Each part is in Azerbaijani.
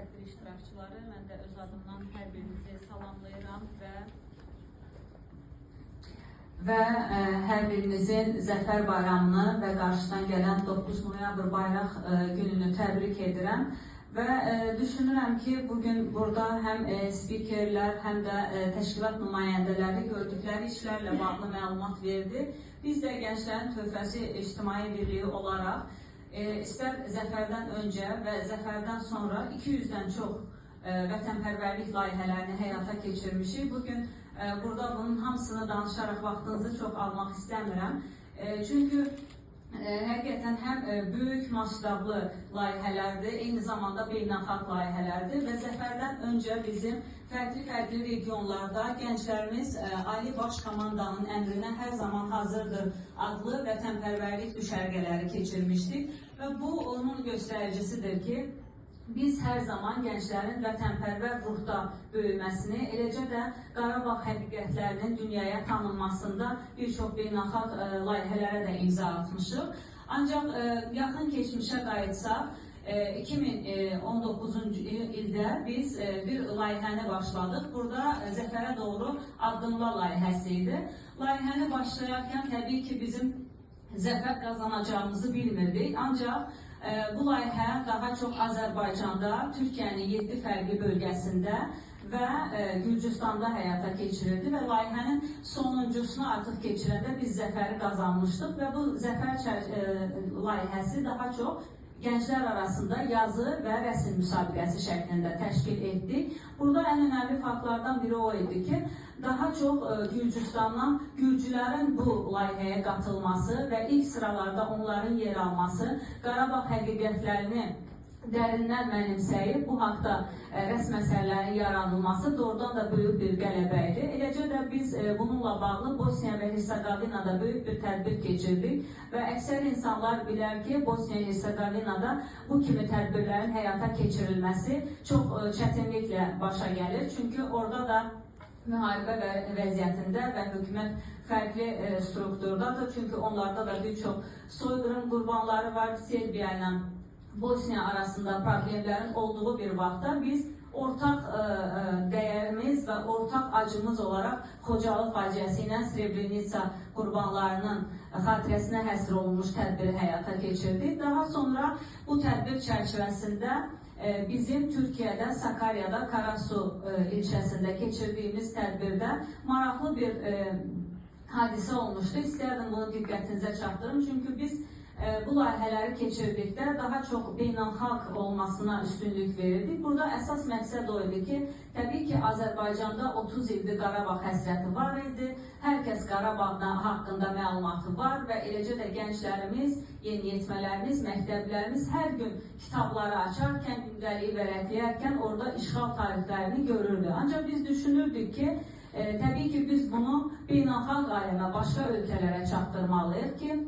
Tədbir iştirakçıları, mən də öz adımdan hər birinizi salamlayıram və hər birinizin Zəfər Bayramını və qarşıdan gələn 9 noyabr bayraq gününü təbrik edirəm. Və düşünürəm ki, bugün burada həm spikerlər, həm də təşkilat nümayəndələri gördükləri işlərlə bağlı məlumat verdi. Biz də Gənclərin Töhfəsi İctimai Birliyi olaraq istər zəfərdən öncə və zəfərdən sonra 200-dən çox vətənpərvərlik layihələrini həyata keçirmişik. Bugün burada bunun hamısını danışaraq vaxtınızı çox almaq istəmirəm. Çünki həqiqətən həm böyük masştablı layihələrdir, eyni zamanda beynəlxalq layihələrdir və zəfərdən öncə bizim fərqli-fərqli regionlarda gənclərimiz Ali Baş Komandanın əmrinə hər zaman hazırdır adlı vətənpərvərlik düşərgələri keçirmişdik və bu onun göstəricisidir ki, biz hər zaman gənclərin vətənpərvər ruhda böyüməsini, eləcə də Qarabağ həqiqətlərinin dünyaya tanınmasında bir çox beynəlxalq layihələrə də imza atmışıq. Ancaq yaxın keçmişə qayıtsaq, 2019-cu ildə biz bir layihəni başladıq. Burada Zəfərə doğru addımla layihəsi idi. Layihəni başlayarkən təbii ki, bizim zəfər qazanacağımızı bilmirdik. Ancaq bu layihə daha çox Azərbaycanda, Türkiyənin 7 fərqli bölgəsində və Gürcüstanda həyata keçirildi və layihənin sonuncusunu artıq keçirəndə biz zəfəri qazanmışdıq və bu zəfər layihəsi daha çox gənclər arasında yazı və rəsm müsabiqəsi şəklində təşkil etdik. Burada ən önəmli faktlardan biri o idi ki, daha çox Gürcüstandan gürcülərin bu layihəyə qatılması və ilk sıralarda onların yer alması, Qarabağ həqiqətlərini dərindən mənimsəyib bu haqda rəsm əsərlərinin yaradılması doğrudan da böyük bir qələbə idi. Eləcə də biz bununla bağlı Bosniya və Hersegovinada böyük bir tədbir keçirdik və əksər insanlar bilər ki, Bosniya Hersegovinada bu kimi tədbirlərin həyata keçirilməsi çox çətinliklə başa gəlir. Çünki orada da müharibə vəziyyətində və hökumət fərqli strukturdadır. Çünki onlarda da bir çox soyqırım qurbanları var. Serbiya ilə Bosniya arasında problemlərin olduğu bir vaxtda biz ortaq dəyərimiz və ortaq acımız olaraq Xocalı faciəsi ilə Srebrenica qurbanlarının xatirəsinə həsr olunmuş tədbiri həyata keçirdik. Daha sonra bu tədbir çərçivəsində bizim Türkiyədə, Sakaryada, Karasu ilçəsində keçirdiyimiz tədbirdə maraqlı bir hadisə olmuşdu. İstərdim bunu diqqətinizə çatdırım. Çünki biz bu layihələri keçirdikdə daha çox beynəlxalq olmasına üstünlük verirdik. Burada əsas məqsəd o idi ki, təbii ki, Azərbaycanda 30 ildir Qarabağ həsrəti var idi. Hər kəs Qarabağ haqqında məlumatı var və eləcə də gənclərimiz, yeniyetmələrimiz, məktəblərimiz hər gün kitabları açarkən, gündəliyi vərəqləyərkən orada işğal tarixlərini görürdü. Ancaq biz düşünürdük ki, təbii ki, biz bunu beynəlxalq aləmə, başqa ölkələrə çatdırmalıyıq ki,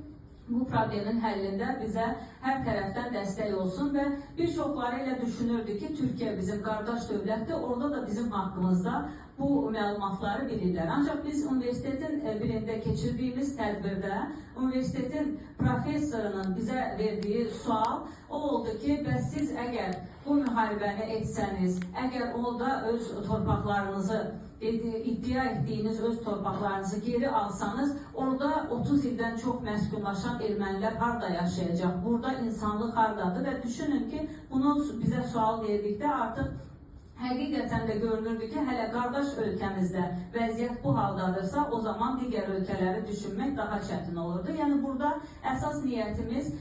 bu problemin həllində bizə hər tərəfdən dəstək olsun və bir çoxları elə düşünürdü ki, Türkiyə bizim qardaş dövlətdir, orada da bizim haqqımızda bu məlumatları bilirlər. Ancaq biz universitetin birində keçirdiyimiz tədbirdə universitetin professorunun bizə verdiyi sual o oldu ki, bəs siz əgər bu müharibəni etsəniz, əgər orada öz torpaqlarınızı iddia etdiyiniz öz torpaqlarınızı geri alsanız, orada 30 ildən çox məskunlaşan ermənilər harda yaşayacaq? Burada insanlıq hardadır? Və düşünün ki, bunu bizə sual verdikdə artıq həqiqətən də görünürdü ki, hələ qardaş ölkəmizdə vəziyyət bu haldadırsa, o zaman digər ölkələri düşünmək daha çətin olurdu. Yəni burada əsas niyyətimiz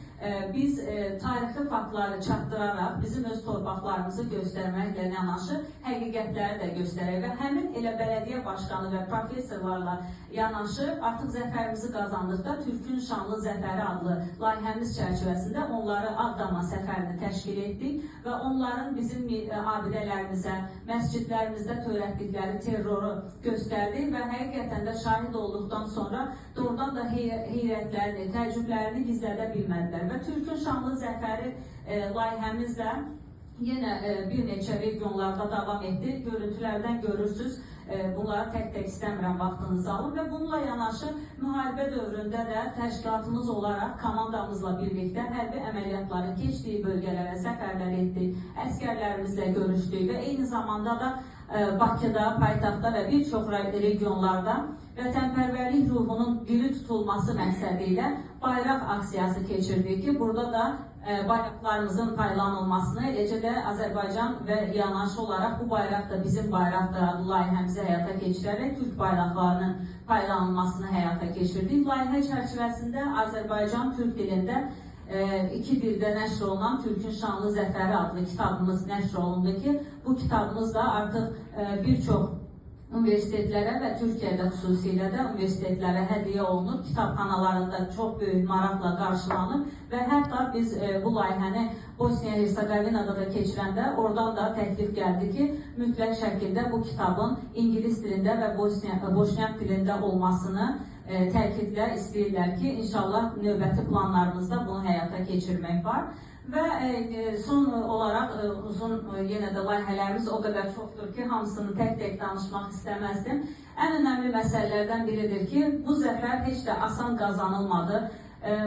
biz tarixi faktları çatdıraraq bizim öz torpaqlarımızı göstərməklə yanaşı həqiqətləri də göstərək və həmin elə bələdiyyə başqanı və professorlarla yanaşı artıq zəfərimizi qazandıqda Türkün Şanlı Zəfəri adlı layihəmiz çərçivəsində onları Ağdama səfərini təşkil etdik və onların bizim abidələrimizə, məscidlərimizdə törətdikləri terroru göstərdik və həqiqətən də şahid olduqdan sonra doğrudan da heyrətlərini, təəccüblərini gizlədə bilmədilər. Və Türkün Şanlı Zəfəri layihəmizlə Yenə bir neçə regionlarda davam etdi. Görüntülərdən görürsünüz. Bunları tək-tək istəmirəm vaxtınızı alım və bununla yanaşı müharibə dövründə də təşkilatımız olaraq komandamızla birlikdə hərbi əməliyyatların keçdiyi bölgələrə səfərlər etdik, əsgərlərimizlə görüşdük və eyni zamanda da Bakıda, paytaxtda və bir çox regionlarda vətənpərvərlik ruhunun diri tutulması məqsədi ilə bayraq aksiyası keçirdik ki, burada da bayraqlarımızın paylanılmasını, eləcə də Azərbaycan və yanaşı olaraq bu bayraq da bizim bayraqdır adlı layihəmizi həyata keçirərək Türk bayraqlarının paylanılmasını həyata keçirdik. Layihə çərçivəsində Azərbaycan Türk dilində iki dildə nəşr olunan Türkün Şanlı Zəfəri adlı kitabımız nəşr olundu ki, bu kitabımız da artıq bir çox universitetlərə və Türkiyədə xüsusilə də universitetlərə hədiyyə olunub, kitabxanalarında çox böyük maraqla qarşılanıb və hətta biz bu layihəni Bosniya Hersegovinada da keçirəndə oradan da təklif gəldi ki, mütləq şəkildə bu kitabın ingilis dilində və boşnyak dilində olmasını təkidlə istəyirlər ki, inşallah növbəti planlarımızda bunu həyata keçirmək var. Və son olaraq uzun yenə də layihələrimiz o qədər çoxdur ki, hamısını tək-tək danışmaq istəməzdim. Ən önəmli məsələlərdən biridir ki, bu zəfər heç də asan qazanılmadı.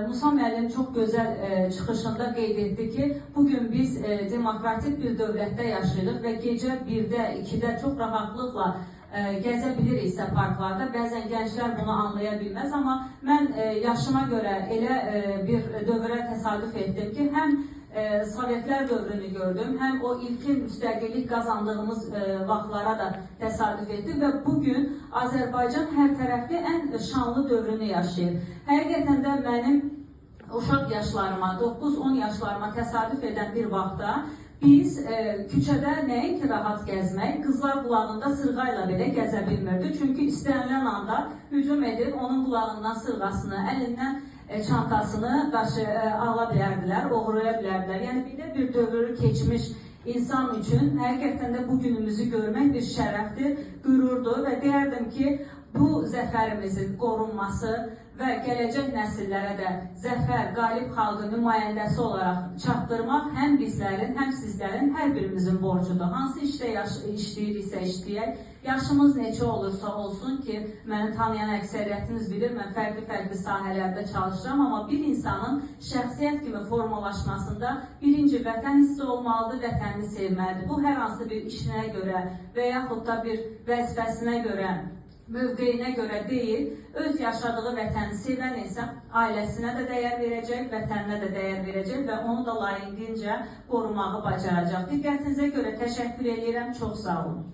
Musa müəllim çox gözəl çıxışında qeyd etdi ki, bugün biz demokratik bir dövlətdə yaşayırıq və gecə 1-də, 2-də çox rahatlıqla gəzə biliriksə parklarda, bəzən gənclər bunu anlaya bilməz, amma mən yaşıma görə elə bir dövrə təsadüf etdim ki, həm Sovetlər dövrünü gördüm, həm o ilkin müstəqillik qazandığımız vaxtlara da təsadüf etdim və bugün Azərbaycan hər tərəfli ən şanlı dövrünü yaşayır. Həqiqətən də mənim uşaq yaşlarıma, 9-10 yaşlarıma təsadüf edən bir vaxtda biz küçədə nəinki rahat gəzmək, qızlar qulağında sırğayla belə gəzə bilmirdi. Çünki istənilən anda hücum edib onun qulağından sırğasını, əlindən çantasını ala bilərdilər, oğurlaya bilərdilər. Yəni belə bir dövrü keçmiş insan üçün həqiqətən də bu günümüzü görmək bir şərəfdir, qürurdur və deyərdim ki, bu zəfərimizin qorunması və gələcək nəsillərə də zəfər, qalib xalqı nümayəndəsi olaraq çatdırmaq həm bizlərin, həm sizlərin, hər birimizin borcudur. Hansı işdə işləyiriksə işləyək, yaşımız neçə olursa olsun ki, məni tanıyan əksəriyyətiniz bilir, mən fərqli-fərqli sahələrdə çalışıram, amma bir insanın şəxsiyyət kimi formalaşmasında birinci vətən hissi olmalıdır, vətənini sevməlidir. Bu, hər hansı bir işinə görə və yaxud da bir vəzifəsinə görə, mövqeyinə görə deyil, öz yaşadığı vətəni sevən insan ailəsinə də dəyər verəcək, vətəninə də dəyər verəcək və onu da layiqincə qorumağı bacaracaq. Diqqətinizə görə təşəkkür edirəm, çox sağ olun.